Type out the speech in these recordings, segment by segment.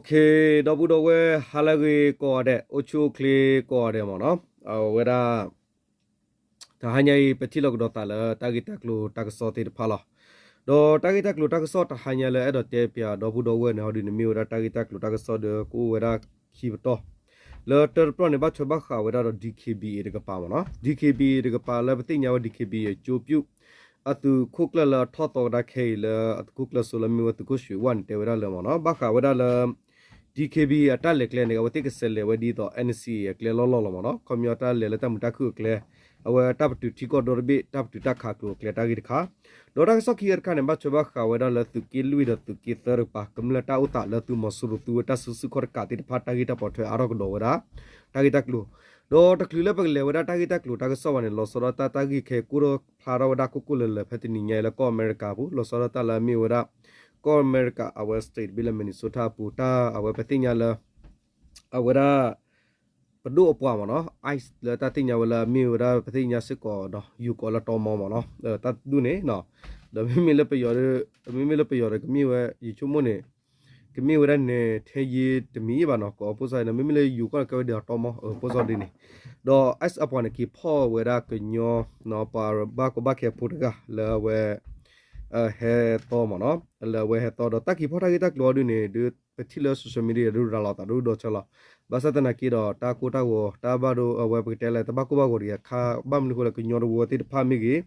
ဒီပုၢ်ဒီဝဲၢ် ဟါလၢအဂ့ၤကိးဂၤဒဲး, အိၣ်ဆူၣ်အိၣ်ချ့ကိးဂၤဒဲးမ့ၢ်နီၤ, အဝဲဒၣ် တဟါညါအံၤ ပထံၣ်လိာ်ကဒီးသးလၢတၢ်ဂ့ၢ်တၢ်ကျိၤတၢ်ကစီၣ်သ့ၣ်တဖၣ်လီၤ. ဒီးတၢ်ဂ့ၢ်တၢ်ကျိၤတၢ်ကစီၣ်တဟါညါလၢအဲၣ်ဒိးတဲပၠးဒီပုၢ်ဒီဝဲၢ်န့ၣ် ဟီဒုန့ၣ်မ့ၢ်ဝဲဒၣ်တၢ်ဂ့ၢ်တၢ်ကျိၤတၢ်ကစီၣ်ဒီးကအိၣ်ဝဲဒၣ်ခံပတီၢ်, လၢတၢတပတီၢ်န့ၣ် ဘၣ်ထွဲဘၣ်ဃးဝဲဒၣ်ဒီး DKBA တကပၤမ့ၢ်နီၤ, DKBA တကပၤလၢပသ့ၣ်ညါဝဲ DKBA အကျိုးပြု အသုးခိၣ်ကျၢၢ်လၢအထီၣ်သီကဒါခဲအံၤလၢအသုးခိၣ်ကျၢၢ်စိလၢမ့ၢ်ဝဲသုးခိၣ်ရွှ့ဝၣ်န့ၣ် တဲဝဲဒၣ်လၢမ့ၢ်နီၤ, ဘၣ်ဃးဝဲဒၣ်လၢ DKBA အတၢ်လဲၤကျဲန့ၣ် အဝဲသ့ၣ်ကဆဲးလဲၤဝဲဒ်သိး NCA အကျဲလီၢ်လီၢ်လီၤမ့ၢ်နီၤ, ခီပညီတၢ်လဲၤလၢတၢ်မုာ်တၢ်ခုၣ်အကျဲ, အဝဲတၢ်ပတုာ်ထံကီၢ်ဒီတဘ့ၣ် တၢ်ပတုာ်တၢ်ခးကျိၤအကျဲတၢ်ဂ့ၢ်တခါ, ဒီးတၢ်ကစီၣ်ခံဂၤတခါန့ၣ် ဘၣ်ထွဲဘၣ်ဃးဝဲဒၣ်လၢသုးက့လွံၢ်ဒီးသုးက့သၢတကပၤ ကမျၢၢ်တၢ်အိၣ်သးလၢသုးမီၤစိရိၤသုဝဲတၢ်စုဆူၣ်ခီၣ်တကးသ့ၣ်တဖၣ်တၢ်ဂ့ၢ်တၢ်ပိာ်ထွဲအါထီၣ်ကဒီးဝဲဒၣ် တၢ်ဂ့ၢ်တၢ်ကျိၤ, ဒီးတချုးလၢပကလဲၤဝဲဒၣ်တၢ်ဂ့ၢ်တၢ်ကျိၤတၢ်ကစီၣ်ဘၣ်န့ၣ် လီၤဆီဒၣ်တၢ်တၢ်ဂ့ၢ်ခဲအံၤကိၣ်ထီၣ်ဖျါထီၣ်ဝဲဒၣ်ကိၢ်ကိၢ်လၢၤလၢၤ ဖဲတနံၤညါအံၤလၢကီၢ်အမဲရကၤအပူၤ လီၤဆီဒၣ်တၢ်လၢအမ့ၢ်ဝဲဒၣ် ကီၢ်အမဲရကၤအဝဲ state တဘ့ၣ်လၢ Minnesota အပူၤ တၢ်အဝဲပသ့ၣ်ညါလၢ အဝဲဒၣ် ပဒိၣ်အပှၤမ့ၢ်နီၤ ICE လၢတၢ်သ့ၣ်ညါဝဲလၢအမ့ၢ်ဝဲဒၣ်ပသ့ၣ်ညါစ့ၢ်ကီးဒီး ယိၤကီးလၢတီမီမ့ၢ်နီၤ တၢ်ဒူၣ်န့ၣ်, ဒီးမ့မ့ၢ်လၢပယီၤဒီး မ့မ့ၢ်လၢပယီၤဒီးကမ့ၢ်ဝဲ ယဆိကမိၣ်န့ၣ် ကမ့ၢ်ဝဲဒၣ်န့ၣ် ထဲယ့တမံၤဘၣ်နီၤ ကိးဖိစၢ်န့ၣ် မ့မ့ၢ်လၢယိၤကီၢ်န့ၣ် ကဲဝဲဒၣ်တီမီ ဖိစၢ်ဒ်န့ၣ်, ဒီး ICE အပှၤန့ၣ် က့ၤဖီၣ်ဝဲဒၣ်ကညီ ပှၤဘၣ်ကီဘၣ်ခဲဖိတဂၤလၢအဝဲ ဟဲသီမ့ၢ်နီၤ လၢအဝဲဟဲသီဒီးတၢ်က့ၤဖီၣ်တၢ်ဂ့ၢ်တၢ်ကျိၤအီၤဒ်န့ၣ် ဒ်ပထံၣ်လၢ social media ဒုးရၤလီၤသးဒိၣ်ဒီးဆၢလီၤ, ဘၣ်ဆၣ်သနာ်က့ဒီး တၢ်ကိၢ်တၢ်ဂီၤ တၢ်ဘၣ်ဒိအဝဲပကတဲလၢတဘၣ်ကိၢ်ဘၣ်ဂီၤတဂ့ၤအခါ ဘၣ်မနုၤအဃိလၢကညီတဝၢသ့ၣ်တဖၣ်မ့ၢ်ဂ့ၤ,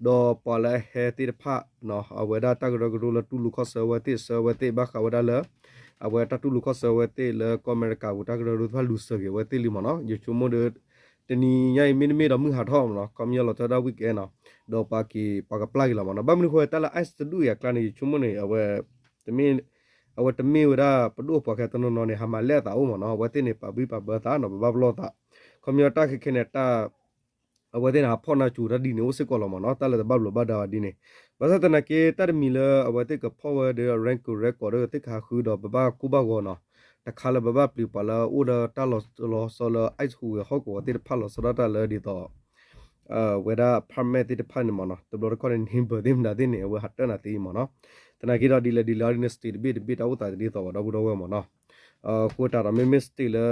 ဒီးပှၤလၢအဟဲသ့ၣ်တဖၣ် အဝဲဒၣ်တၢ်ကရၢကရိလၢတူၢ်လိာ်ခီၣ်ဆၢအဝဲသ့ၣ် ဆၢအဝဲသ့ၣ် ဘၣ်ဃးဝဲဒၣ်လၢ အဝဲတၢ်တူၢ်လိာ်ခီၣ်ဆၢအဝဲသ့ၣ်လၢကီၢ်အမဲရကၤပူၤ တၢ်ကရၢကရိတဖၣ်လူၤစၢၤက့ၤအဝဲသ့ၣ်လံမ့ၢ်နီၤ ယဆိကမိၣ်ဒီး တနံၤညါအံၤမ့တမ့ၢ်ဒီးမုၢ်ဟးထီၣ်မ့ၢ်နီၤ ခီပညီလီၤတၢ်ဒၣ် weekend နီၤ ဒီးပှၤက့ၤပှၤကပျၢ်က့ၤလီၤမ့ၢ်နီၤ ဘၣ်မနုၤအဃိတၢ်လၢ ICE တဒူၣ်အံၤအကျါန့ၣ် ယဆိကမိၣ်န့ၣ် အဝဲ အဝဲတမ့ၢ်ဝဲဒၣ်ပဒိၣ်အပှၤခဲတနီၤနီၤန့ၣ် ဟးမၤလဲၢ်အသးအိၣ်မ့ၢ်နီၤ အဝဲသ့ၣ်န့ၣ် ပာ်ဘံၣ်ပာ်ဘၢသးနီၤ ပဘၣ်ပလီၢ်သး ခီပညီတၢ်ခဲခဲန့ၣ် တၢ် အဝဲသ့ၣ်န့ၣ် ဟးဖီၣ်နၢ်စူၤတၢ်ဒ်န့ၣ်အိၣ်စ့ၢ်ကီးလီၤမ့ၢ်နီၤ တၢ်လၢတဘၣ်ဘျီးဘၣ်ဒါဘၣ်ဒ်န့ၣ် ဘၣ်ဆၣ်သနာ်က့ တၢ်တမံၤလၢအဝဲသ့ၣ်ကဖီၣ်ဝဲဒီး rank record ဒီးသ့ၣ်ခါဃုဒီး ပဘၣ်ကိၢ်ဘၣ်ဂီၤနီၤ တခါလၢပဘၣ်ပျံၤပှၤလၢအိၣ်ဒီးတၢ်လီၤလီၤဆီလၢ ICE ဟူးဂဲၤဟီၣ်ကဝီၤသ့ၣ်တဖၣ်လီၤဆီဒၣ်တၢ်လၢဒ်သိး ဝဲဒၣ် permit သ့ၣ်တဖၣ်န့ၣ်မ့ၢ်နီၤ တဘျီတခီၣ်န့ၣ် နံဘၢၣ်သ့ၣ်မတၤသ့ၣ်န့ၣ် အဝဲဟးတၢၢ်နၤသ့မ့ၢ်နီၤ သနာ်က့ဒီးဒ်လဲၣ်ဒ်လဲၣ်အီၤဒ်န့ၣ် state တဘ့ၣ်တဘ့ၣ်တၢ်အိၣ်သးဒ်သိးဘၣ် ဒီပုၢ်ဒီဝဲၢ်မ့ၢ်နီၤ အဃိတၢ်ဒီးမ့မ့ၢ် state လၢ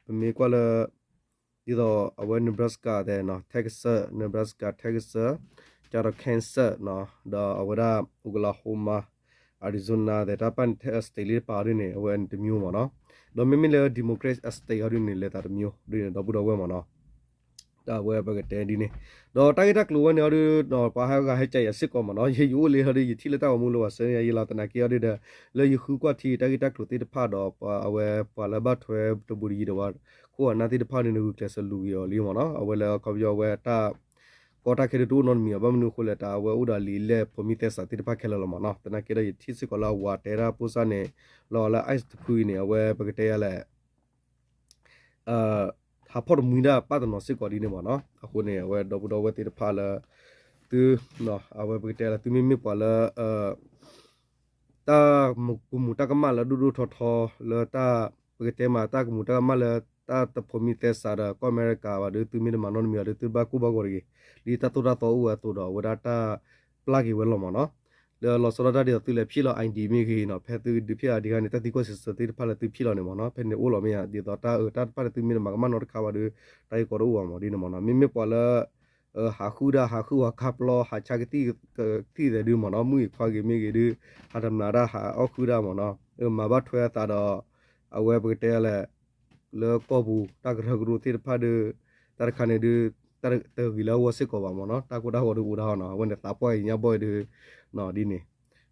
ပမ့ၢ်ကွၢ်လၢ ဒ်သိးအဝဲ Nebraska သဲးနီၤ Texas, Nebraska, Texas, ကဒီး Kansas နီၤ ဒီးအဝဲဒၣ် Oklahoma, Arizona သဲး တၢ်ပၢ်န့ၣ် ထဲ state လံတပၤအီၤဒ်န့ၣ် အဝဲန့ၣ်တမျိုးမ့ၢ်နီၤ ဒီးမ့မ့ၢ်လၢ Democrat state အီၤဒ်န့ၣ် လဲၤသးတမျိုးဒ်န့ၣ် ဒီပုၢ်ဒီဝဲၢ်မ့ၢ်နီၤ တၢ်ဝဲပကတဲဒ်န့ၣ် ဒီးတၢ်ဂ့ၢ်တၢ်ကျိၤဝဲန့ၣ်အီၤဒ် ပှၤဟဲဂၤဟဲကၢအံၤစ့ၢ်ကီးမ့ၢ်နီၤ ယယအိၣ်လံဟီဒ် ယထံၣ်လၢတၢ်ဂီၤမူလၢပှၤဆၢန့ၢ်ယၤယလီၤ သနာ်က့အီၤဒ်ဒီး လၢယဃုကွၢ်ထံတၢ်ဂ့ၢ်တၢ်ကျိၤသ့ၣ်တဖၣ်ဒီး ပှၤအဝဲပှၤလၢဘၣ်ထွဲတဘူးတယံၤဒီးပှၤ ခိၣ်အနၢ်သ့ၣ်တဖၣ်န့ၣ် နဂုာ်ကျဲးစၢးလူၤက့ၤအီၤလံမ့ၢ်နီၤ အဝဲလၢအခီပညီဝဲတၢ် ကီတၢ်ခဲဒ်တအိၣ်နီတမံၤအီၤ ဘၣ်မနုၤအဃိလဲၣ် တၢ်အဝဲအိၣ်ဒီးလံာ်လဲၢ်ဖိမံသဲစးသ့ၣ်တဖၣ်ခဲလၢာ်လီၤမ့ၢ်နီၤ သနာ်က့ဒီးယထံၣ်စ့ၢ်ကီးလၢအဝၤတဲဒၣ်ဖိစၢ်န့ၣ် လီၤလၢ ICE တဖုအံၤန့ၣ် အဝဲပကတဲယၤလဲၣ် ဟးဖီၣ်တမှံဒၣ်ပၢ်တနီၤစ့ၢ်ကီးဒ်န့ၣ်မ့ၢ်နီၤ အဃိန့ၣ် အဝဲဒီပုၢ်ဒီဝဲၢ်သ့ၣ်တဖၣ်လၢ သု အဝဲပကတဲလၢသုမ့မ့ၢ်ပှၤလၢ တၢ်ကမူၤတၢ်ကမၣ်လၢဒိၣ်ဒိၣ်ထီထီ လၢတၢ် ပကတဲမးတၢ်ကမူၤတၢ်ကမၣ်လၢ တၢ်တဖိးမံသဲစးဒီးကီၢ်အမဲရကၤဘၣ်ဒီး သုမ့ၢ်တမၤနီတမံၤအီၤဒီး သုတဘၣ်ကိၢ်ဘၣ်ဂီၤတဂ့ၤ, ဒ်တၢ်သိၣ်တၢ်သီအိၣ်ဝဲအသိးဒီး အဝဲဒၣ်တၢ်ပျၢ်က့ၤဝဲလီၤမ့ၢ်နီၤ, လၢလီၤဆီဒၣ်တၢ်ဒ်သိးသုလဲၤဖျဲၣ်လီၤ ID မ့ၢ်ဂ့ၤနီၤ, ဖဲသုဒုးဖျဲၣ်အီၤဒံးခါန့ၣ် တၢ်သံကွၢ်စံးဆၢသ့ၣ်တဖၣ်လၢသုဖျဲၣ်လီၤန့ၣ်မ့ၢ်နီၤ, ဖဲန့ၣ်အိၣ်လီၤမ့ၢ်ဧါ, ဒ်သိးတၢ်အၢတၢ်တဖၣ်န့ၣ် သုမ့ၢ်တမၤကမၣ်နီတခါဘၣ်ဒီး တၢ်ဂ့ၢ်ကီတအိၣ်ဘၣ်မ့ၢ်ဒ်န့ၣ်မ့ၢ်နီၤ, မ့မ့ၢ်ပှၤလၢ ဟးဃုဒၣ် ဟးဃုဝဲခါပျီ ဟးဆါကသံၣ်သဲးဒုးမ့ၢ်နီၤ, မုၢ်ဂ့ၤခွါဂ့ၤမ့ၢ်ဂ့ၤဒုး ဟးတမျးတၢ် ဟးအီၣ်ဃုဒၣ်မ့ၢ်နီၤ, မၤဘၣ်ထွဲအသးဒီး အဝဲပကတဲလဲၣ် လၢကီၢ်ပူၤ တၢ်ကရၢကရိသ့ၣ်တဖၣ်ဒီး တၢ်တခါန့ၣ်ဒုး တၢ်တဂ့ၤလၢအဂီၢ်စ့ၢ်ကီးဘၣ်မ့ၢ်နီၤ, တၢ်ကိၢ်တၢ်ဂီၤဒုးအိၣ်ဒၣ်အီၤနီၤ, အဝဲန့ၣ်သးပှၢ်အံၤညါဘီၣ်အံၤဒုး ဒ်န့ၣ်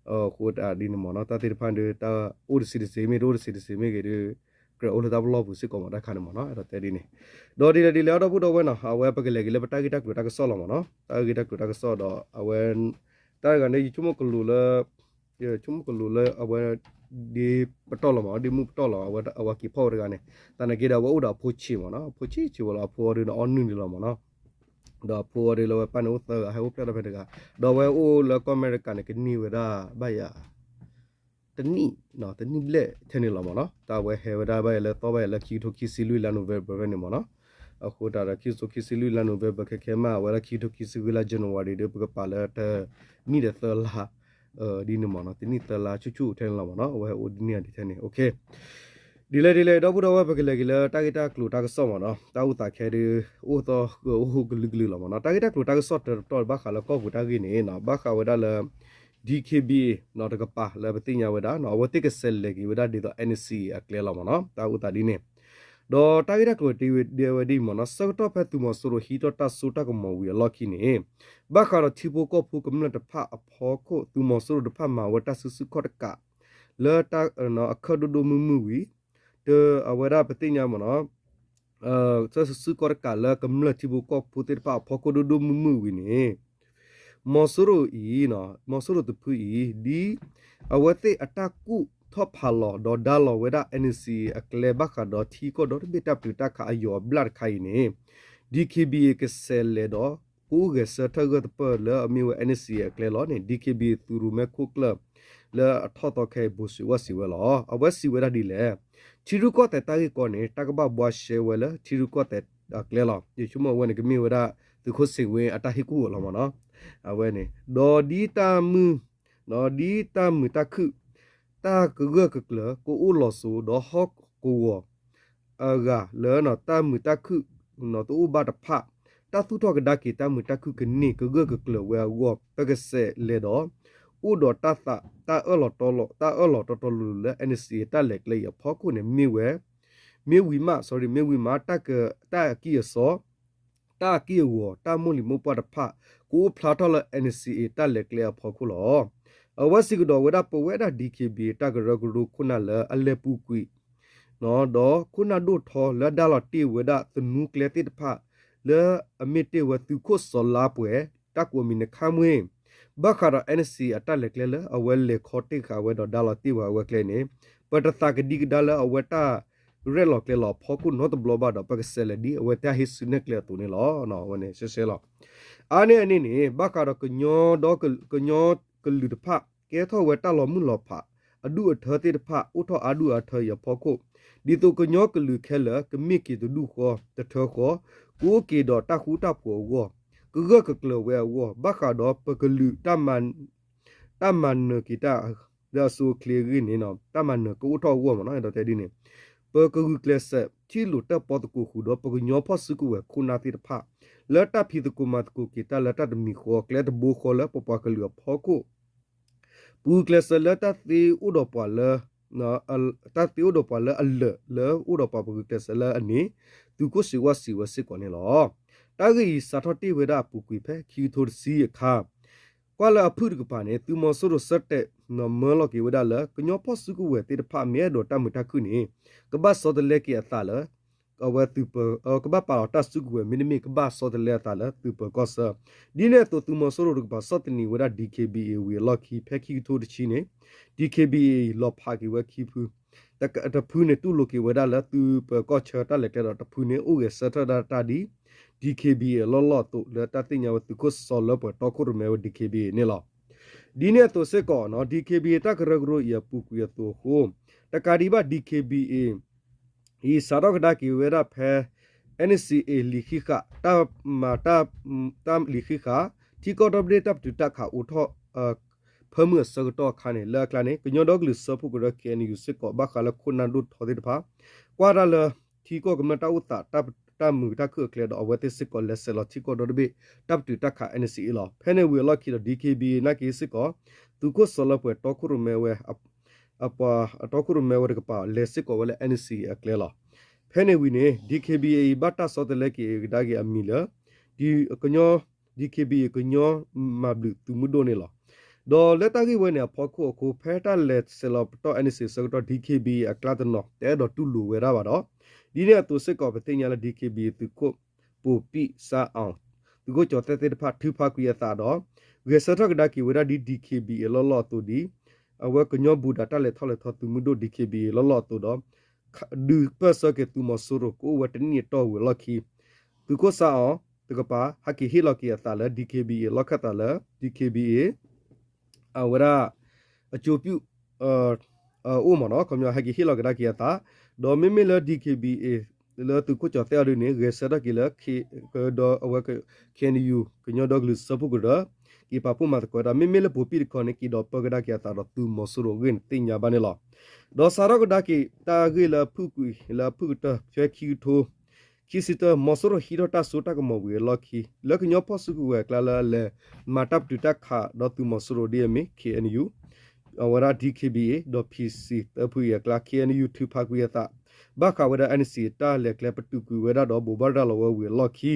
အဃိတၢ်ဒ်န့ၣ်မ့ၢ်နီၤ, တၢ်သ့ၣ်တဖၣ်ဒုး တၢ်အိၣ်တဆံးတဆံးမ့ၢ် တအိၣ်တဆံးတဆံးမ့ၢ်ဂ့ၤဒုး ကြၢးအိၣ်လၢတၢ်ပလီၢ်ပူၤစ့ၢ်ကီးမ့ၢ်တၢ်ခါန့ၣ်မ့ၢ်နီၤ, အဲၣ်ဒိးတဲဒ်န့ၣ်, ဒီးဒ်လဲၣ်ဒ်လဲၣ် ဒီပုၢ်ဒီဝဲၢ်နီၤ, အဝဲပကလဲၤက့ၤလၢပတၢ်ဂ့ၢ်တၢ်ကျိၤတၢ်ကစီၣ်လီၤမ့ၢ်နီၤ, တၢ်ဂ့ၢ်တၢ်ကျိၤတၢ်ကစီၣ်ဒီး အဝဲ တၢ်တဂၤန့ၣ် ယဆိကမိၣ်ကလူးလၢ ယဆိကမိၣ်ကလူးလၢအဝဲ ဒ်ပတီၢ်လီၤမ့ၢ်နီၤ, ဒ်မုၢ်ပတီၢ်လီၤ အဝဲက့ၤဖီၣ်ဝဲတဂၤန့ၣ်, တၢ်န့ၣ်က့ဒီး အဝဲအိၣ်ဒီးအဖိဆံးမ့ၢ်နီၤ, အဖိဆံးဆံးဝဲလီၤ, အဖိအီၤဒုးန့ၣ် အီနုၢ်န့ၣ်လီၤမ့ၢ်နီၤ, ဒီးအဖိအီၤဒုးလၢအဝဲပၢ်န့ၣ်အိၣ်သၢဂၤ ဟဲအိၣ်ဖျဲၣ်ထီၣ်ဖဲတဂၤ, ဒီးအဝဲအိၣ်လၢကီၢ်အမဲရကၤန့ၣ် ကန့ၢ်ဝဲဒၣ်ဘၣ်ယၤ တနံၣ် တနံၣ်ဘျဲၣ်ထဲန့ၣ်လီၤမ့ၢ်နီၤ, တၢ်အဝဲဟဲဝဲဒၣ်ဘၣ်ယၤလၢသီဘၣ်ယၤလၢခံကထိခံဆံလွံၢ်လါ November ဖဲန့ၣ်မ့ၢ်နီၤ, အဃိတၢ်ဒီးခံကထိခံဆံလွံၢ်လါ November ခဲခဲမး အဝဲလၢခံကထိခံဆံဃုလါ January ဒီး ပကပာ်လၢတနံၣ်ဒီးသၢလါ ဒ်န့ၣ်မ့ၢ်နီၤ, တနံၣ်သၢလါဆူၣ်ဆူၣ်ထဲန့ၣ်လီၤမ့ၢ်နီၤ, အဝဲဟဲအိၣ်ဒ်န့ၣ်ဒ်ထဲန့ၣ် OK ဒ်လဲၣ်ဒ်လဲၣ် ဒီပုၢ်ဒီဝဲၢ် ပကလဲၤက့ၤလၢတၢ်ဂ့ၢ်တၢ်ကျိၤတၢ်ကစီၣ်မ့ၢ်နီၤ, တၢ်အိၣ်သးခဲဒုး အိၣ်သီအိၣ်ကလုာ်ကလုာ်လီၤမ့ၢ်နီၤ. တၢ်ဂ့ၢ်တၢ်ကျိၤတၢ်ကစီၣ်တတီၤဘၣ်ဃးလၢကီၢ်ပူၤတၢ်ဂ့ၢ်န့ၣ်နီၤ ဘၣ်ဃးဝဲဒၣ်လၢ DKBA နီၤ တကပၤလၢပသ့ၣ်ညါဝဲဒၣ်နီၤ အဝဲသ့ၣ်ကဆဲးလဲၤက့ၤဝဲဒၣ်ဒ်သိး NCA အကျဲလီၤမ့ၢ်နီၤ တၢ်အိၣ်သးဒ်န့ၣ်. ဒီးတၢ်ဂ့ၢ်တၢ်ကျိၤတ့ဝဲဒၣ်ဒ်အံၤမ့ၢ်နီၤ ဆၢကတီၢ်ဖဲသုးမီၤစိရိၤဟံးထီၣ်တၢ်စိတၢ်ကမီၤဝံၤအလီၢ်ခံန့ၣ် ဘၣ်ဃးဒီးထံဖိကီၢ်ဖိကမျၢၢ်တဖၣ်အဖီခိၣ် သုးမီၤစိရိၤတဖၣ်မၤဝဲတၢ်စုဆူၣ်ခီၣ်တကး လၢတၢ် အခၢၣ်ဒိၣ်ဒိၣ်မုၢ်မုၢ်ဝံၤ တ အဝဲဒၣ်ပသ့ၣ်ညါမ့ၢ်နီၤ တၢ်စုဆူၣ်ခီၣ်တကးလၢကမျၢၢ်ထံဖိကီၢ်ဖိသ့ၣ်တဖၣ်အဖီခိၣ်ဒိၣ်ဒိၣ်မုၢ်မုၢ်ဝံၤန့ၣ် မီၤစိရိၤအံၤ မီၤစိရိၤတဖုအံၤ ဒ်အဝဲသ့ၣ်အတၢ်ကူၣ်ထီၣ်ဖးလီၤ ဒီးဒါလီၤဝဲဒၣ် NCA အကျဲဘၣ်ဃးဒီးထံကီၢ်ဒီတဘ့ၣ်တၢ်ပတုာ်တၢ်ခးအယိာ်အဘျၣ်တခါအံၤန့ၣ် DKBA ကဆဲးလဲၤဒီး ကအိၣ်ဂဲၤဆၢထၢၣ်ဂၢၢ်တပၢၢ်လၢအမ့ၢ်ဝဲ NCA အကျဲလီၤန့ၣ် DKBA သုးရိၣ်မဲခိၣ်ကျၢၢ် လၢအထီၣ်သီခဲအံၤ ဘိၣ်စံးဝၣ်စံးဝဲလီၤ. အဝဲစံးဝဲဒၣ်ဒ်လဲၣ်, ထံရူၢ်ကီၢ်သဲးတၢ်ဂ့ၢ်ကီန့ၣ် တၢ်ကဘၣ်ဘှါရှဲဝဲလၢထံရူၢ်ကီၢ်သဲးအကျဲလီၤ. ယဆိကမိၣ်အဝဲန့ၣ် ကမ့ၢ်ဝဲဒၣ် သုးခိၣ်စ့ၣ်ဝ့အတၢ်ဟ့ၣ်ကူၣ်အလီၤမ့ၢ်နီၤ. အဝဲန့ၣ် ဒီးဒ်တၢ်မုာ် ဒီးဒ်တၢ်မုာ်တၢ်ခုၣ် တၢ်ကဂၢၢ်ကကျၢၤ ကအိၣ်လီၤစိၤ ဒီးဟီၣ်ကဝီၤ အဂၤလၢတၢ်မုာ်တၢ်ခုၣ် တအိၣ်ဘၣ်တဖၣ် တၢ်သူၣ်ထီၣ်ကဒါက့ၤတၢ်မုာ်တၢ်ခုၣ်ကန့ၢ်ကဂၢၢ်ကကျၢၤဝဲအဂီၢ် ပကဆဲးလဲၤဒီး အိၣ်ဒီးတၢ်သး တၢ်အၢၣ်လီၤတီလီၤ တၢ်အၢၣ်လီၤတီတီလိၤလိၤလၢ NCA တၢ်လဲၤကျဲအံၤအဖီခိၣ်န့ၣ် မ့ၢ်ဝဲ မ့ၢ်ဝံၤမး sorry မ့ၢ်ဝံၤမး တၢ်အကံၢ်အစီ တၢ်အကံၢ်အဂီၤ တၢ်မိၢ်လံၤမိၢ်ပှၢ်တဖၣ် ကအိၣ်ဖျါထီၣ်လၢ NCA တၢ်လဲၤကျဲအဖီခိၣ်လီၤ. အဝဲစံးကဒီးဝဲဒၣ် ပဝဲဒၣ် DKBA တၢ်ကရၢကရိခိၣ်နၢ်လၢအလဲၤပူၤကွံာ် ဒီးခိၣ်နၢ်ဒိၣ်ထီလၢဒါလီၤတ့ၢ်ဝဲဒၣ်သနူကျဲသ့ၣ်တဖၣ် လၢအမ့ၢ်တ့ၢ်ဝဲသုးခိၣ်စီၤလါပှဲၤ တၢ်ကိးမံၤနခါမှ့ၢ် ဘၣ်ဃးဒီး NCA အတၢ်လဲၤကျဲလၢအဝဲလဲၤခီတ့ၢ်ဃာ်ဝဲဒီးဒါလီၤတ့ၢ်ဝဲအဝဲကျဲန့ၣ် ပတသးကဒံကဒါလၢအဝဲတၢ်ရဲၣ်လီၤကျဲၤလီၤအဖီခိၣ်နီတဘျီဘၣ်ဒီး ပကဆဲးလဲၤဒ်အဝဲတၢ်ဟ့ၣ်ဆူၣ်နဲၣ်ကျဲအသိးန့ၣ်လီၤ. အဝဲန့ၣ်ရှဲရှဲလီၤ. အါန့ၢ်အန့ၣ်န့ၣ် ဘၣ်ဃးဒီးကညီဒီး ကညီကလုာ်တဖၣ် ကဲထီၣ်ဝဲတၢ်လီၤမုၢ်လီၤဖး အဒူၣ်အထၢသ့ၣ်တဖၣ် အိၣ်ထီၣ်အါဒူၣ်အါထၢအံၤအဖီခိၣ် ဒ်သိးကညီကလုာ်ခဲလၢာ် ကမ့ၢ်က့ၤတဒူၣ်ဃီ တထၢဃီ ကအိၣ်က့ၤဒီးတၢ်ဃူတၢ်ဖိးအဂီၢ် ကဂၢၢ်ကကျၢၤဝဲအဂီၢ် ဘၣ်ဃးဒီးပကလုာ် တၢ်မၤနၢၤက့ၤတၢ် လၢအဆိအချ့အဂ့ၢ်န့ၣ် တၢ်မၤနၢၤကအိၣ်ထီၣ်အဂီၢ်မ့ၢ်နီၤ ဒီးတဲဒ်န့ၣ် ပကဂုာ်ကျဲးစၢး ထံၣ်လိာ်တၢၣ်ပီသကိးဃုာ်ဒီး ပကညီဖီၣ်စုကဝဲၤခိၣ်နၢ်သ့ၣ်တဖၣ် လၢတၢ်ဖံးသကိးမၤသကိးက့ၤတၢ်လၢတၢ်တမံၤဃီ ကျဲတဘိဃီလၢပပှၤကလုာ်အဖီခိၣ် ပဂုာ်ကျဲးစၢးလၢတၢ်သ့အိၣ်ဒီးပှၤလၢ တၢ်သ့အိၣ်ဒီးပှၤလၢအလၢာ် လၢအိၣ်ဒီးပှၤပဂုာ်ကျဲးစၢးလၢအန့ၣ် သုးခိၣ်စ့ၣ်ဝါစံးဝဲစ့ၢ်ကီးန့ၣ်လီၤ. တၢ်ဂ့ၢ်အံၤစးထီၣ်တ့ၢ်ဝဲဒၣ်အပူၤကွံာ်ဖဲခံကထိတဆံအခါ ကွၢ်လၢအဖုၣ်တကပၤန့ၣ် သုးမီၤစိရိၤဆၢတဲာ်နီၤမၢလီၤက့ၤဝဲဒၣ်လၢ ကညီဖီၣ်စုကဝဲၤသ့ၣ်တဖၣ်မ့ၢ်အဲၣ်ဒိးတၢ်မုာ်တၢ်ခုၣ်န့ၣ် ကဘၣ်ဆီတလဲက့ၤအသးလၢ အဝဲသုးပၢၤ ကဘၣ်ပာ်လီၤတၢ်စုကဝဲၤ မ့တမ့ၢ်ကဘၣ်ဆီတလဲအသးလၢသုးပၢၤကီၢ်ဆၢ. ဒ်န့ၣ်အသိးသုးမီၤစိရိၤတကပၤဆီၣ်သနံးဝဲဒၣ် DKBA ဝံၤအလီၢ်ခံဖဲခံကထိတဆံန့ၣ် DKBA အံၤလီၤဖးက့ၤဝဲခံဖု တဖုန့ၣ်တူၢ်လိာ်က့ၤဝဲဒၣ်လၢသုးပၢၤကီၢ်ဆၢတၢ်လဲၤကျဲဒီးတဖုန့ၣ် အိၣ်ဂဲၤဆၢထၢၣ်ဒၣ်တၢ်ဒ် DKBA အလီၢ်လီၢ်အသိး လၢတၢ်သ့ၣ်ညါဝဲသုးခိၣ်စီၤလါပှဲၤတီခိၣ်ရိၣ်မဲဝဲ DKBA န့ၣ်လီၤ. ဒ်န့ၣ်အသိးစ့ၢ်ကီး DKBA တၢ်ကရၢကရိအံၤအပူၤကွံာ်အသိးအဃိ တကးဒံးဘၣ် DKBA အံၤစးထီၣ်ကဒါက့ၤဝဲဒၣ်ဖဲ NCA လံာ်ဃံးဃာ် တၢ်မၤတၢ် တၢ်လံာ်ဃံးဃာ် ထံကီၢ်ဒီဘ့ၣ်တၢ်ပတုာ်တၢ်ခးအိးထီၣ် ဖၢမုၢ်အဆၢကတီၢ်အခါန့ၣ် လၢအကျါန့ၣ် ကညီဒီကလုာ်စၢဖှိၣ်ကရၢ KNU စ့ၢ်ကီး ဘၣ်ဃးလၢခိၣ်နၢ်ဒိၣ်ထီသ့ၣ်တဖၣ် ကွၢ်တၢ်လၢ ထံကီၢ်ကမျၢၢ်တၢ်အိၣ်သး တၢ်မုာ်တၢ်ခုၣ်အကျဲဒီး အဝဲသ့ၣ်စ့ၢ်ကီးလဲၤဆဲးလီၤထံကီၢ်ဒီတဘ့ၣ် တၢ်ပတုာ်တၢ်ခး NCA လီၤ. ဖဲန့ၣ်ဝံၤအလီၢ်ခံဒီး DKBA နာ်က့စ့ၢ်ကီး သုးခိၣ်စီၤလါပှဲၤတီခိၣ်ရိၣ်မဲဝဲ အပှၤတီခိၣ်ရိၣ်မဲဝဲတကပၤ လဲၤစ့ၢ်ကီးဝဲလၢ NCA အကျဲလီၤ. ဖဲန့ၣ်ဝံၤန့ၣ် DKBA အံၤ ဘၣ်တၢ်ဆီတလဲက့ၤကဒါက့ၤအမံၤလၢ ကညီ DKBA ကညီမၤဘျုးသုးမုၢ်ဒိၣ်န့ၣ်လီၤ. ဒီးလၢတၢ်ဂ့ၢ်ဝဲန့ၣ်အဖီခိၣ်အဃိ ဖဲတၢ်လဲၤဆဲးလီၤပတီၢ် NCA ဆၢကတီၢ် DKBA အကျါတနီၤ တအဲၣ်ဒိးတူၢ်လိာ်ဝဲဒၣ်ဘၣ်ဒီး ဒ်န့ၣ်အသိးစ့ၢ်ကီး ပသ့ၣ်ညါလၢ DKBA သုးခိၣ် ပိာ်ပံၣ်စါအီၤ သုးခိၣ်ကၠီၤသဲၣ်သ့ၣ်တဖၣ် ထုးဖးကွံာ်အသးဒီး ဂဲၤဆၢထၢၣ်ကဒါက့ၤဝဲဒၣ်ဒ် DKBA အလီၢ်လီၢ်အသိးဒ် အဝဲကညီဘူးဒးတၢ်လဲၤထီၣ်လဲၤထီသုးမုၢ်ဒိၣ် DKBA အလီၢ်လီၢ်အသိးဒီး ဒုးပၢၢ်ဆၢက့ၤသုးမီၤစိရိၤ ကအိၣ်ဝဲတနံၣ်အတီၢ်ဝံၤအလီၢ်ခံ သုးခိၣ်စါအီၤတကပၤ ဟဲက့ၤဟ့ၣ်လီၤက့ၤအသးလၢ DKBA လီၢ်ခၢၣ်သးလၢ DKBA အဝဲဒၣ် အကၠိပျုၢ် အိၣ်မ့ၢ်နီၤ ခီပညီ ဟဲက့ၤဟ့ၣ်လီၤကဒါက့ၤအသး ဒီးမ့မ့ၢ်လၢ DKBA လၢသုးခိၣ်ကၠီၤသဲၣ်အီၤဒ်န့ၣ် ဂဲၤဆၢထၢၣ်က့ၤလၢ ဒီးအဝဲ KNU ကညီဒီကလုာ်စၢဖှိၣ်ကရၢ က့ၤပာ်ဖှိၣ်မၤသကိးတၢ် မ့မ့ၢ်လၢဘိးဘံၣ်တခီန့ၣ် က့ၤဒီးပၢကဒါက့ၤအသးဒီးသုးမီၤစိရိၤအဂ့ၢ်န့ၣ်သ့ၣ်ညါဘၣ်န့ၣ်လီၤ. ဒီးစးထီၣ်ကဒါက့ၤတၢ်ဂ့ၢ်လၢဖုၣ်ကွံာ်လၢအဖုၣ်ကတၢၢ် ဖဲခံကထိ ခံဆံတၢ မီၤစိရိၤဟံးထီၣ်တၢ်စိတၢ်ကမီၤဝံၤအလီၢ်ခံ လၢကညီဖီၣ်စုကဝဲၤအကျါလၢအလဲၤမၤတၢ်ပတုာ်တၢ်ခးဒီးသုးမီၤစိရိၤဒ်အမ့ၢ် ခ့ၣ်အဲၣ်ယူၣ် အဝဲဒၣ် ဒံၣ်ခ့ၣ်ဘံၣ်အ့ၣ် ဒီး ဖံၣ်စံၣ် သၢဖုအံၤအကျါ ခ့ၣ်အဲၣ်ယူၣ် ထုးဖးကွံာ်အသး ဘၣ်ဃးဝဲဒၣ် အၣ်အၣ်ၣ်စံၣ် အတၢ်လဲၤကျဲပတုာ်ကွံာ်ဝဲဒၣ်ဒီးဘိးဘၣ်ရၤလီၤဝဲဝံၤအလီၢ်ခံ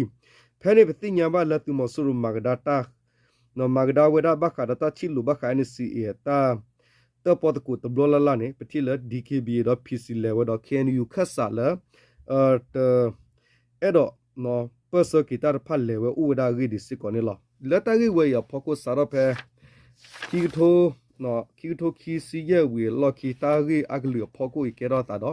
ဖဲန့ၣ်ပသ့ၣ်ညါဘၣ်လၢသုးမီၤစိရိၤမၤကဒါတၢ် မၤကဒါဝဲဒၣ်ဘၣ်ဃးဒီးတၢ်ထံၣ်လိာ်ဘၣ်ဃး အၣ်အၣ်ၣ်စံၣ်အံၤ တၢ်တၢၣ်ပီၣ်သကိးတဘျီလၢ်လၢ်န့ၣ် ပထံၣ်လၢ ဒံၣ်ခ့ၣ်ဘံၣ်အ့ၣ် ဒီး ဖံၣ်စံၣ် လဲၤဝဲဒီး ခ့ၣ်အဲၣ်ယူၣ် ခၢၣ်စးလၢ တ အဲၣ်ဒိး ပၢၢ်ဆၢက့ၤတၢ်တဖၣ်လဲၤဝဲအိၣ်ဝဲဒၣ်အဂ့ၢ်ဒ်စ့ၢ်ကီးန့ၣ်လီၤ. လၢတၢ်ဂ့ၢ်ဝဲအံၤအဖီခိၣ်စးထီၣ်ဖဲ ခံကထိ ခံကထိခံဆံယဲၢ်ဝံၤအလီၢ်ခံ တၢ်ဂ့ၢ်အကလုာ်အဖီခိၣ်အံၤကဲထီၣ်အသး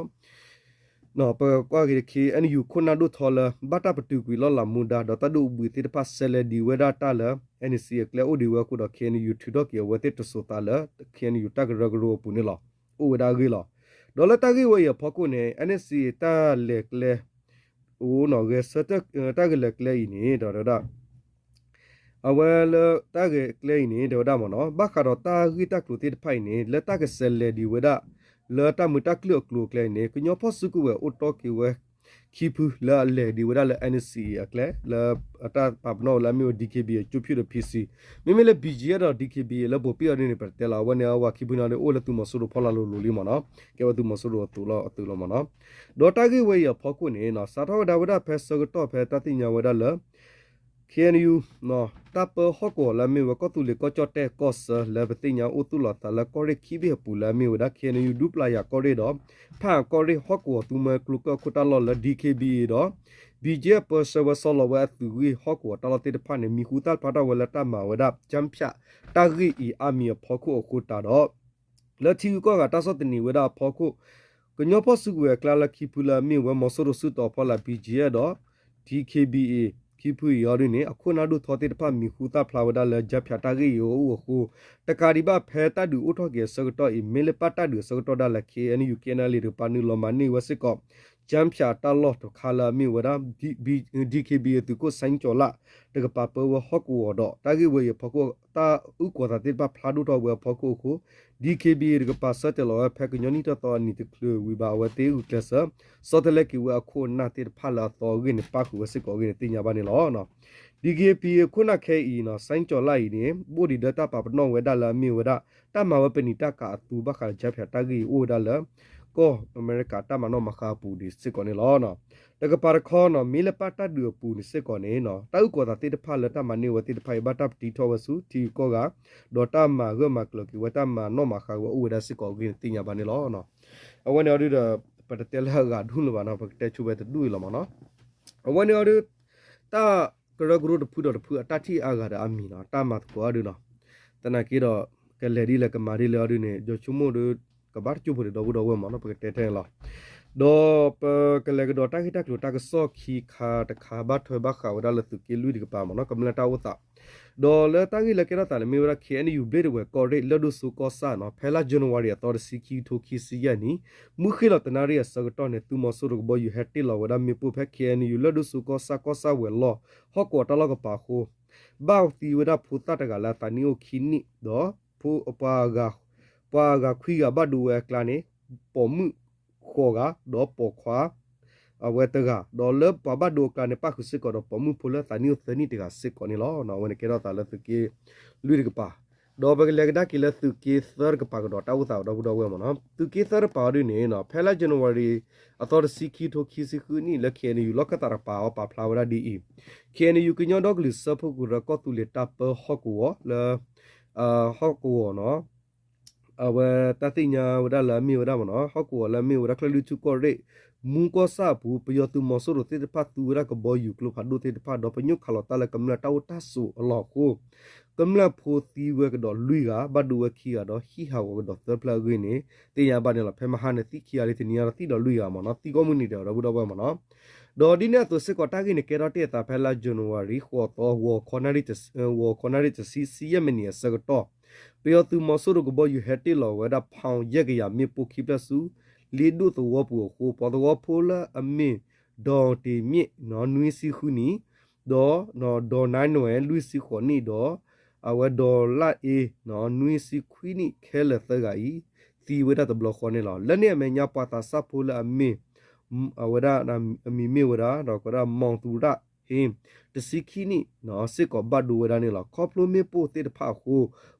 ဒီး ပကွၢ်က့ၤ ခ့ၣ်အဲၣ်ယူၣ် ခိၣ်နၢ်ဒိၣ်ထီလၢ ဘၣ်တၢ်ပတုာ်ကွံာ်လီၢ်လၤမူဒါ ဒီးတၢ်ဒုးအဘှံးသ့ၣ်တဖၣ် ဆဲးလဲၤဒံးဝဲဒၣ်တၢ်လၢ အၣ်အၣ်ၣ်စံၣ်အကျဲအိၣ်ဒံးဝဲအဃိဒီး ခ့ၣ်အဲၣ်ယူၣ် ထုးထီၣ်က့ၤအဝဲသ့ၣ်တစိၤသးလၢ ခ့ၣ်အဲၣ်ယူၣ် တၢ်ကရၢကရိအပူၤန့ၣ်လီၤ. အိၣ်ဝဲဒၣ်အဂ့ၢ်လီၤ. ဒီးလၢတၢ်ဂ့ၢ်ဝဲအံၤအဖီခိၣ်န့ၣ် အၣ်အၣ်စံၣ်အတၢ်လဲၤကျဲ အိၣ်နီၣ်ဂဲၤဆၢထၢၣ် တၢ်ဂဲၤလဲၤကျဲအံၤန့ၣ် ဒီးဝဲဒၣ် အဝဲလၢတၢ်ဂဲၤကျဲအံၤန့ၣ် တဲဝဲဒၣ်မ့ၢ်နီၤ ဘၣ်ဃးဒီးတၢ်ဂ့ၢ်တၢ်ကျိၤသ့ၣ်တဖၣ်အံၤန့ၣ် လၢတၢ်ကဆဲးလဲၤဒံးဝဲဒၣ် လၢတၢ်မုာ်တၢ်ကျၢၢ်အကျိၤအကျဲအံၤန့ၣ် ကညီဖီၣ်စုကဝဲၤအိၣ်တီၢ်က့ၤဝဲ ခံဖုလၢအလဲၤဒံးဝဲဒၣ်လၢ အၣ်အၣ်စံၣ်အကျဲ လၢအတၢ်ပာ်ပနီၣ်ဝဲလၢအမ့ၢ်ဝဲ ဒံၣ်ခ့ၣ်ဘံၣ်အ့ၣ် ကၠိဖၠူၣ်ဒီး ဖံၣ်စံၣ် မ့မ့ၢ်လၢ ဘံၣ်ကၠံၣ်အ့ၣ် ဒီး ဒံၣ်ခ့ၣ်ဘံၣ်အ့ၣ် လၢဘိးဘံၣ်အံၤဒ်န့ၣ် ပတတဲလီၤ အဝဲန့ၣ်အဝဲခံဖုန့ၣ်ဒ်အိၣ်လၢသုးမီၤစိရိၤဖီလာ်လိၤလိၤလံမ့ၢ်နီၤ ကဲဝဲသုးမီၤစိရိၤအသုးလီၤအသုးလီၤမ့ၢ်နီၤ ဒီးတၢ်ဂ့ၢ်ဝဲအံၤအဖီခိၣ်န့ၣ် စးထီၣ်ဝဲဒၣ်ဝဲဒၣ်ဖဲဆၢကတီၢ်ဖဲတၢ်သ့ၣ်ညါဝဲဒၣ်လၢ ခ့ၣ်အဲၣ်ယူၣ် တၢ်ပၢဟီၣ်ကဝီၤလၢအမ့ၢ်ဝဲကီၢ်သူလ့ၤကီၢ်ကၠီၣ်တဲၣ်ကီၢ်ဆၢ လၢပသ့ၣ်ညါအိၣ်သူၣ်လီၤသးလၢကီၢ်ရ့ၣ်ခံဘ့ၣ်အပူၤလၢအမ့ၢ်ဝဲဒၣ် ခ့ၣ်အဲၣ်ယူၣ် ဒူပျၤယၤကီၢ်ရ့ၣ်ဒီး ဖၣ်အၣ်ကီၢ်ရ့ၣ်ဟီၣ်ကဝီၤ သုးမီၤကျိၤကၢၢ်ခိၣ်တၢ်လီၢ်လၢ ဒံၣ်ခ့ၣ်ဘံၣ်အ့ၣ် ဒီး ဘံၣ်ကၠံၣ်အ့ၣ် ပၢဆှၢဝဲဆီလီၤဝဲအသုးဂ့ၢ်ဟီၣ်ကဝီၤတၢ်လီၢ်သ့ၣ်တဖၣ်န့ၣ် မံၤဟူသၣ်ဖျါထီၣ်ဝဲလၢတၢ်မၤဝဲဒၣ် ကၠၢဖၠး တၢ်ဂ့ၢ်အံၤအါမံၤအဖီခိၣ်အဃိတးဒီး လၢထံဂုၤကီၢ်ဂၤတၢ်ဆီၣ်သနံးဝဲဒၣ်အဖီခိၣ် ကညီဖီၣ်စုကဝဲၤအကျါလၢခံဖုလၢအမ့ၢ်ဝဲမီၤစိရိၤစုတီၤဖီလာ် ဘံၣ်ကၠံၣ်အ့ၣ် ဒီး ဒံၣ်ခ့ၣ်ဘံၣ်အ့ၣ် ခံဖုအံၤအံၤဒ်န့ၣ် အခိၣ်နၢ်ဒိၣ်ထီသ့ၣ်တဖၣ်မံၤဟူသၣ်ဖျါဝဲဒၣ်လၢ ကၠၢဖၠးတၢ်ဂ့ၢ်အံၤအအိၣ်အဃိ တကးဒံးဘၣ်ဖဲတၢ်ဒုးအိၣ်ထီၣ်က့ၤအဆၢကတီၢ်အံၤ မ့ၢ်လၢပၣ်တၢ်ဒုးအဆၢကတီၢ်ဒၣ်လဲာ် ခ့ၣ်အဲၣ်ယူၣ် ခ့ၣ်အဲၣ်ယူၣ် တကပၤနုာ်လီၤမၤန့ၢ်ဝဲစ့ၢ်ကီး ကၠၢဖၠးတၢ်လီၢ်တခါလၢအမ့ၢ်ဝဲဒၣ် ဒံၣ်ခ့ၣ်ဘံၣ်အ့ၣ် သုးခိၣ် စဲကၠီၤလၣ် တကပၤပၢဝဲဟီၣ်ကဝီၤဒီး တၢ်ဂ့ၢ်ဝဲအံၤအဖီခိၣ် တၢ်အုၣ်ကီၤသးသ့ၣ်တဖၣ်ဖျါဒိၣ်ထီၣ်ဝဲအဖီခိၣ်အဃိ ဒံၣ်ခ့ၣ်ဘံၣ်အ့ၣ် တကပၤဆၢတဲာ်လီၤဝဲဖဲကညီနံၣ်ထီၣ်သီအနံၤတချုးဝံၤဘၣ် အဝဲသ့ၣ်ဂုာ်ကျဲးစၢး ဆီတလဲက့ၤဝဲအခိၣ်အနၢ်သ့ၣ်တဖၣ်လၢအသီအဂ့ၢ်န့ၣ် ပၣ်ဃုာ်ဝဲစ့ၢ်ကီးအဂ့ၢ်န့ၣ် သ့ၣ်ညါဘၣ်န့ၣ်လီၤ. ဒံၣ်ခ့ၣ်ဘံၣ်အ့ၣ်အခိၣ်နၢ်ခဲအံၤ စဲကၠီၤလၣ်အံၤန့ၣ် ဘၣ်ဒံးဒီးတၢ်ပာ်ပနီၣ်ဝဲဒၣ်လၢအမ့ၢ်ဝဲဒၣ် တၢ်မၤဝဲပနံာ်တၢ်ကၤအသူဘၣ်ဃးဒီး ကၠၢဖၠးတၢ်ဂ့ၢ်အံၤအိၣ်ဝဲဒၣ်လၢ ကီၢ်အမဲရကၤတၢ်မၤနီၣ်မၤဃါအပူၤဒ်စ့ၢ်ကီးန့ၣ်လီၤ. တကပၤတခီနီၤ မ့ၢ်လၢပၣ်တၢ်ဒုးအပူၤန့ၣ်စ့ၢ်ကီးန့ၣ် တၢ်အုၣ်ကီၤသးသ့ၣ်တဖၣ်လၢတၢ်မၤန့ၢ်ဝဲသ့ၣ်တဖၣ်အံၤ ဘၣ်တၢ်ပတံထီၣ်ဝဲဆူထံဂုၤကီၢ်ဂၤ ဒီးတၢ်မၤဂၢၢ်မၤကျၢၤက့ၤဝဲ တၢ်မၤနီၣ်မၤဃါဝဲအိၣ်ဝဲဒၣ်စ့ၢ်ကီးအဂ့ၢ်န့ၣ် သ့ၣ်ညါဘၣ်န့ၣ်လီၤ. အဝဲန့ၣ်အံၤဒုးဒီး ပတတဲလၢအဂၤဒူၣ်လၢၤဘၣ်နီၤ ပကတဲဆိဝဲတဒူၣ်အံၤလီၤမ့ၢ်နီၤ. အဝဲန့ၣ်အံၤဒုး တၢ်ကရၢကရိတဖုဒီးတဖုအတၢ်ထံၣ်အါဂၤဒီးအါမံၤနီၤ တၢ်မၤသကိးအံၤဒုးနီၤ သနာ်က့ဒီး ကလဲၤဒ်လဲၣ်ကမၤဒ်လဲၣ်အံၤဒုးန့ၣ် ယဆိကမိၣ်ဒီး ကဘၣ်တကၠိဖိဒီးဒီပုၢ်ဒီဝဲၢ်မ့ၢ်နီၤ ပကတဲထဲန့ၣ်လီၤ. ဒီးပကလဲၤကဒီးတၢ်ဂ့ၢ်တၢ်ကျိၤတၢ်ကစီၣ်ခံခါတခါ ဘၣ်ထွဲဘၣ်ဃးဝဲဒၣ်လၢသုးက့လွံၢ်တကပၤမ့ၢ်နီၤ ကမျၢၢ်တၢ်အိၣ်သး ဒီးလၢတၢ်ဂ့ၢ်လၢကဲထီၣ်သးန့ၣ်မ့ၢ်ဝဲဒၣ် ခ့ၣ်အဲၣ်ယူၣ် ဘျ့ၣ်ဒဝဲၢ်ကီၢ်ရ့ၣ် လၢၢ်ဒိၣ်စိကီၢ်ဆၣ်နီၤ ဖဲလါယနူၤအါရံၤအသီတဆံခံ ခံထိခံဆံယဲၢ်နံၣ် မုၢ်ဃ့ၢ်လီၤတနၣ်ရံၣ်အဆၢကတီၢ်န့ၣ် သုးမီၤစိရိၤကဘီယူၤဟဲတ့ၢ်လီၤဝဲဒၣ်မ့ၣ်ပိၢ်ဖဲ ခ့ၣ်အဲၣ်ယူၣ် လၢၢ်ဒိၣ်စိကီၢ်ဆၣ် ကီၢ်ဆၣ်ဝဲၤလီၢ် ဟီၣ်ကဝီၤတၢ်လီၢ်ကပၤအဃိ ဘၣ်သံဝဲဒၣ်ဖိသၣ်တဂၤလၢအသးနံၣ်အိၣ်ခံနံၣ် ဒီး ပှၤ ပှၤအဂၤခွံဂၤဘၣ်ဒိဝဲအကျါန့ၣ် ပိာ်မုၣ်ဃိးဂၤ ဒီးပိာ်ခွါ အဝဲတဂၤ ဒီးလၢပှၤဘၣ်ဒိအကျါန့ၣ် ပၣ်ဃုာ်စ့ၢ်ကီးဒီးပိာ်မုၣ်ဖိလၢအသးနံၣ်အိၣ်သၢနံၣ်တဂၤစ့ၢ်ကီးန့ၣ်လီၤ. အဝဲန့ၣ်ကဲထီၣ်သးလၢသုးက့လွံၢ်တကပၤ ဒီးပကလဲၤကဒါက့ၤလၢသုးက့သၢတကပၤကဒီးတၢ်အိၣ်သးဒီပုၢ်ဒီဝဲၢ်မ့ၢ်နီၤ သုးက့သၢတကပၤအံၤဒုးန့ၣ် ဖဲလါယနူၤအါရံၤ အသီတဆံခံ ခံထိခံဆံဃုနံၣ် လၢ ခ့ၣ်အဲၣ်ယူၣ် လီၢ်ခၢၣ်သးတကပၤအံၤ ပာ်ဖျါဝဲဒၣ်ဒ်အံၤ ခ့ၣ်အဲၣ်ယူၣ် ကညီဒီကလုာ်စၢဖှိၣ်ကရၢကီၢ်သူလ့ၤတၢ်ပၢဟီၣ်ကဝီၤလၢ ဟီၣ်ကဝီၤနီၤ အဝဲတၢ်သ့ၣ်ညါဝဲဒၣ်လၢအမ့ၢ်ဝဲဒၣ်မ့ၢ်နီၤ ဟီၣ်ကဝီၤလၢအမ့ၢ်ဝဲဒၣ် ကၠဲၣ်လွံၢ်ထူၣ်ကီၢ်ရ့ၣ် မူကီၢ်ဆၣ်အပူၤ ပယီၤသုးမီၤစိရိၤသ့ၣ်တဖၣ်သူဝဲဒၣ်ကဘီယူၤကျိဖးဒိၣ်သ့ၣ်တဖၣ် ဒီးပညိၣ်ခးလီၤတၢ်လၢကမျၢၢ်တၢ်အိၣ်တၢ်ဆိးအလီၢ်အဃိ ကမျၢၢ်ဖိသံဝဲကဒီးလွံၢ်ဂၤ ဘၣ်ဒိဝဲခံဂၤဒီးဟံၣ်ဟးဂီၤကဒီးသၢဖျၢၣ်အဂ့ၢ်န့ၣ် သ့ၣ်ညါဘၣ်န့ၣ်လီၤ. ဖဲမဟါန့ၣ်သံခံဂၤလံ တနံၤညါဒီးသံဒီးလွံၢ်ဂၤမ့ၢ်နီၤ သံကိးမုၢ်နံၤဒဲးဒီပုၢ်ဒီဝဲၢ်မ့ၢ်နီၤ ဒီးဒ်န့ၣ်အသိးစ့ၢ်ကီး တၢ်ဂ့ၢ်န့ၣ်ကဲထီၣ်တ့ၢ်အသးဖဲလါယနူၤအါရံၤ ဃိးသီ ဂီၤခီနၣ်ရံၣ်တဆံ ဂီၤခီနၣ်ရံၣ်တဆံ ဆံယဲၢ်မံးနံးအဆၢကတီၢ် ပယီၤသုးမီၤစိရိၤကဘီယူၤဟဲတ့ၢ်လီၤဝဲဒၣ် ဖီၣ်ယဲၢ်ကယၤမ့ၣ်ပိၢ်ခံဖျၢၣ်ဆူ လ့ဒိၣ်သဝီပူၤအဃိ ပှၤသဝီဖိလၢအမ့ၢ် ဒီးတ့ၢ်မ့ၣ် နွံဆံဃုနံၣ် ဒီး ဒီးနါနွဲၣ် လွံၢ်ဆံဃိးနံၣ် ဒီး အဝဲဒီးလၣ်အ့ နွံဆံခွံနံၣ်ခဲလၢာ်သၢဂၤအံၤ သံဝဲဒၣ်တဘျီဃီန့ၣ်လီၤ. လၢန့ၣ်အမဲာ်ညါပှၤသးစၢ်ဖိလၢအမ့ၢ် အဝဲဒၣ် အမံၤမ့ၢ်ဝဲဒၣ် ဒီးကဝဲဒၣ် မီၢ်သူရၣ်ဟ့ တဆံခံနံၣ် စ့ၢ်ကီးဘၣ်ဒိဝဲဒၣ်န့ၣ်လီၤ. ခီဖျိမ့ၣ်ပိၢ်သ့ၣ်တဖၣ်အဃိ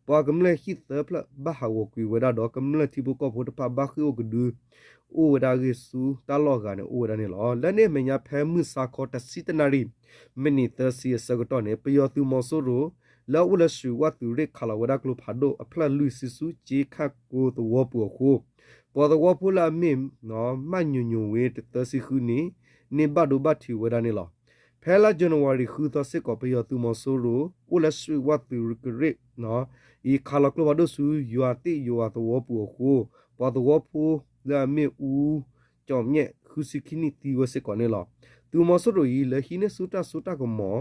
ပှၤကမျၢၢ်ဟံၣ်သၢဖျၢၣ်ဘၣ်ဟးဂီၤကွံာ်ဝဲဒၣ်ဒီး ကမျၢၢ်ထံဖိကီၢ်ဖိတဖၣ်ဘၣ်ဃ့ၢ်အိၣ်ကဒု အိၣ်ဝဲဒၣ်အဂ့ၢ်ဆူတၢ်လီၢ်အဂၤန့ၣ် အိၣ်ဝဲဒၣ်န့ၣ်လီၤ. လၢန့ၣ်အမဲာ်ညါဖဲမုၢ်ဆါခီတဆံတနၣ်ရံၣ် မံးနံးသၢဆံအဆၢကတီၢ်န့ၣ် ပယီၤသုးမီၤစိရိၤ လၢအအိၣ်လၢရွှ့ၣ်ဝၣ်သုးရ့ၣ်ခးလီၤဝဲဒၣ်ကျိဖးဒိၣ်အဖျၢၣ်လွံၢ်ဆံဆူကၠ့ခၣ်ကိသဝီပူၤအဃိ ပှၤသဝီဖိလၢအမ့ၢ် မၣ်ညိၣ်ညိၣ်ဝ့ တသၢဆံဃုန့ၣ် န့ၢ်ဘၣ်ဒိဘၣ်ထံးဝဲဒၣ်န့ၣ်လီၤ. ဖဲလါယနူၤအါရံၤဃုသီစ့ၢ်ကီး ပယီၤသုးမီၤစိရိၤ အိၣ်လၢရွှ့ၣ်ဝၣ်သုးရ့ၣ် အံၤခးလီၤကျိဖးဒိၣ်ဆူယွၤသ့ၣ်ယွၤသဝီပူၤအဃိ ပှၤသဝီဖိလၢအမ့ၢ်အူ ကၠီၣ်မဲး ဃုဆံခံနံၣ်သံဝဲစ့ၢ်ကီးန့ၣ်လီၤ. သုးမီၤစိရိၤအံၤ လဲၤဟံးန့ၢ်ဆူတၢ်စိတၢ်ကမီၤ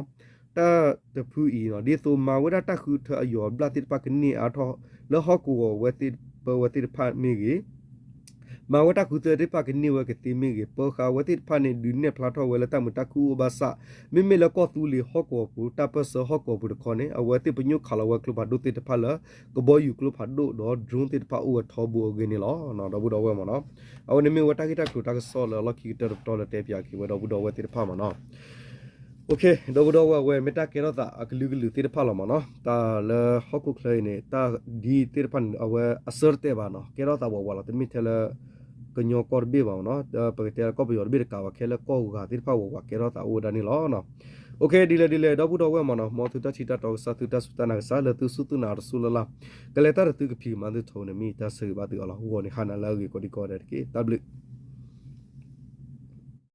တၢ်တဖုအံၤ ဒ်သိးမၤဝဲဒၣ်တၢ်ဃုထၢအယီၤအဘျၣ်သ့ၣ်တဖၣ်ကန့ၢ်အါထီၣ် လၢဟီၣ်ကဝီၤဝဲသ့ၣ်ပၢဝဲသ့ၣ်တဖၣ်မ့ၢ်ဂ့ၤ မၤဝဲတၢ်ဃုထၢသ့ၣ်တဖၣ်ကန့ၢ်ဝဲကသ့မ့ၢ်ဂ့ၤ ပၢဃာ်ဝဲသ့ၣ်တဖၣ်န့ၣ်ဒုးနဲၣ်ဖျါထီၣ်ဝဲလၢတၢ်မုာ်တၢ်ခုၣ်အိၣ်ဘၣ်ဆၣ် မ့မ့ၢ်လၢကီၢ်သူလ့ၤဟီၣ်ကဝီၤပူၤ တၢ်ပၢၢ်ဆၢဟီၣ်ကဝီၤပူၤတခီန့ၣ် အဝဲသ့ၣ်ပညိၣ်ခးလီၤဝဲကျိဖးဒိၣ်သ့ၣ်တဖၣ်လၢ ကဘီယူၤကျိဖးဒိၣ်ဒီး drone သ့ၣ်တဖၣ်အိၣ်ဝဲထီဘိအဂ့ၢ်န့ၣ်လီၤ. ဒီပုၢ်ဒီဝဲၢ်မ့ၢ်နီၤ အဝဲန့ၣ်မ့ၢ်ဝဲတၢ်ဂ့ၢ်တၢ်ကျိၤတၢ်ကစီၣ်လၢအလီၢ်ခံကတၢၢ်တပတီၢ်လၢတဲပၠးက့ၤဝဲဒီပုၢ်ဒီဝဲၢ်သ့ၣ်တဖၣ်မ့ၢ်နီၤ ဒီပုၢ်ဒီဝဲၢ်သ့ၣ်တဖၣ်မ့ၢ်နီၤ တၢ်လၢဟီၣ်ခိၣ်ချၢအံၤန့ၣ် တၢ်ဒ်သ့ၣ်တဖၣ်န့ၣ် အဝဲအဆၢတတဲာ်ဘၣ်နီၤ ကဲထီၣ်သးဝးဝးလီၤ တမ့ၢ်ထဲလၢ ကညီကီၢ်တဘ့ၣ်ဘၣ်မ့ၢ်နီၤ ပကတဲလၢကီၢ်ပယီၤတဘ့ၣ်တကးဘၣ် ခဲလၢကီၢ်ဂၤသ့ၣ်တဖၣ်ဝးဝးကဲထီၣ်သးအိၣ်ဝဲဒၣ်န့ၣ်လီၤ. ဒ်လဲၣ်ဒ်လဲၣ် ဒီပုၢ်ဒီဝဲၢ်မ့ၢ်နီၤ မ်သုတၢ်ထံၣ်တၢ်တီကစၢ် သုတၢ်စူၢ်တၢ်နာ်ကစၢ် လၢသုစူၢ်သုနာ်တစူၢ်လၢ်လၢ် ကလဲၤတၢ်တသုကဖံးကမၤသုထီန့ၣ် မ့ၢ်တၢ်ဆၢဂ့ၤဘၣ်သုအီၤလီၤ ဂီၤန့ၣ်ဟါနၤလၢအဂ့ၤကိးဒံကိးဂၤဒဲးတက့ၢ် တၢ်ဘျုး